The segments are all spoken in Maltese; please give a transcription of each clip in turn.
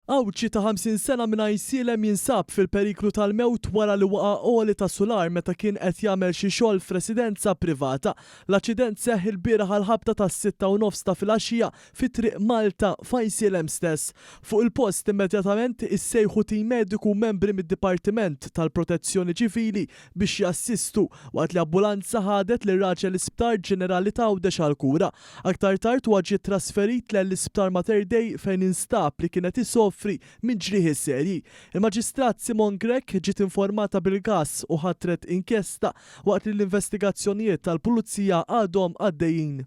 Għawdxi ta' 50 sena minn Għajnsielem jinsab fil-periklu tal-mewt wara li waqa' għoli ta' sular meta kien qed jagħmel xi xogħol f'residenza privata. L-aċċident seħħ ilbieraħ għall-ħabta tas-sitta u nofs ta' filgħaxija fi Triq Malta f'Għajnsielem stess. Fuq il-post immedjatament issejħu tim mediku u membri mid-Dipartiment tal-Protezzjoni Ċivili biex jassistu waqt li ambulanza ħadet lir-raġel l-Isptar Ġenerali t'Għawdex għall-kura. Aktar tard huwa ġie trasferit lejn l-Isptar Mater Dei fejn instab li kien qed isofri minn ġrieħi serji. Il-Maġistrat Simone Grech ġiet informata bil-każ u ħatret inkjesta waqt li l-investigazzjonijiet tal-Pulizija għadhom għaddejjin.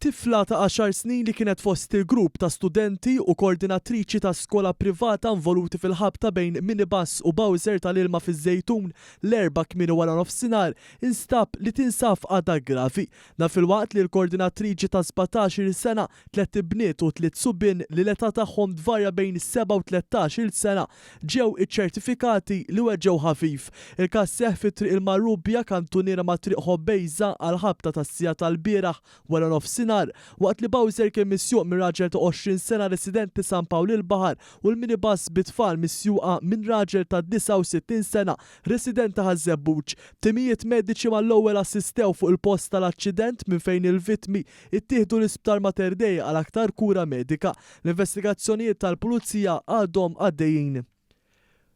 Tifla ta' għaxar snin li kienet fost il-grupp ta' studenti u koordinatriċi ta' skola privata involuti fil-ħabta bejn minibus u bowser tal-ilma fiż-Żejtun l-Erbgħa kmieni waranofsinhar instab li tinsab f'qagħda gravi. Dan filwaqt li l-koordinatriċi ta' 17-il sena, tlett ibniet u tliet subien li l-età tagħhom tvarja bejn seba' u 13-il sena ġew iċċertifikati li weġġgħu ħafif. Il-każ seħħ fi Triq il-Marrubja, kantuniera ma' Triq Ħobbejża għall-ħabta tas-siegħa tal-bieraħ waranofsinhar, waqt li bowser kien misjuq minn raġel ta' 20 sena residenti San Pawl il-Baħar u l-minibus bit-tfal misjuqa minn raġel ta' 69 sena resident ta' Ħaż-Żebbuġ. Timijiet mediċi mal-ewwel assistew fuq il-post tal-aċċident minn fejn il-vittmi ttieħdu l-Isptar Mater Dei għal aktar kura medika. L-investigazzjonijiet tal-Pulizija għadhom għaddejjin.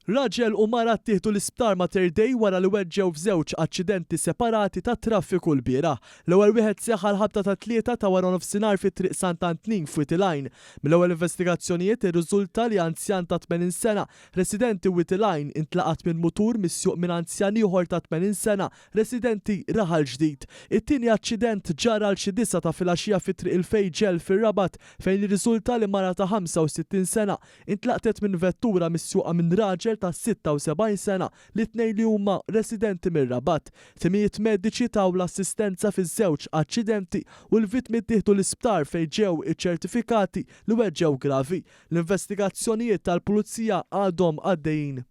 Raġel u mara ttieħdu l-Isptar Mater Dei wara li weġġgħu f'żewġ aċċidenti separati tat-traffiku lbieraħ. L-ewwel wieħed seħħ għall-ħabta tat-tlieta ta' waranofsinhar fi Triq Sant'Antnin f'Wied il-Għajn. Mill-ewwel investigazzjonijiet irriżulta li anzjan ta' 80 sena Residenti Wied il-Għajn intlaqat minn mutur misjuq minn anzjan ieħor ta' 80 sena, residenti Raħal Ġdid. It-tieni aċċident ġara għal xi disgħa ta' filgħaxija fi Triq il-Fejġel fir-Rabat fejn irriżulta li mara ta' 65 sena intlaqtet minn vettura misjuqa minn raġel ta' 76 sena li t-tnejn li huma residenti mir-Rabat. Timijiet mediċi taw l-assistenza fiż-żewġ aċċidenti u l-vittmi ttieħdu l-isptar fejn ġew iċċertifikati li weġġgħu gravi. L-investigazzjonijiet tal-Pulizija għadhom għaddejjin.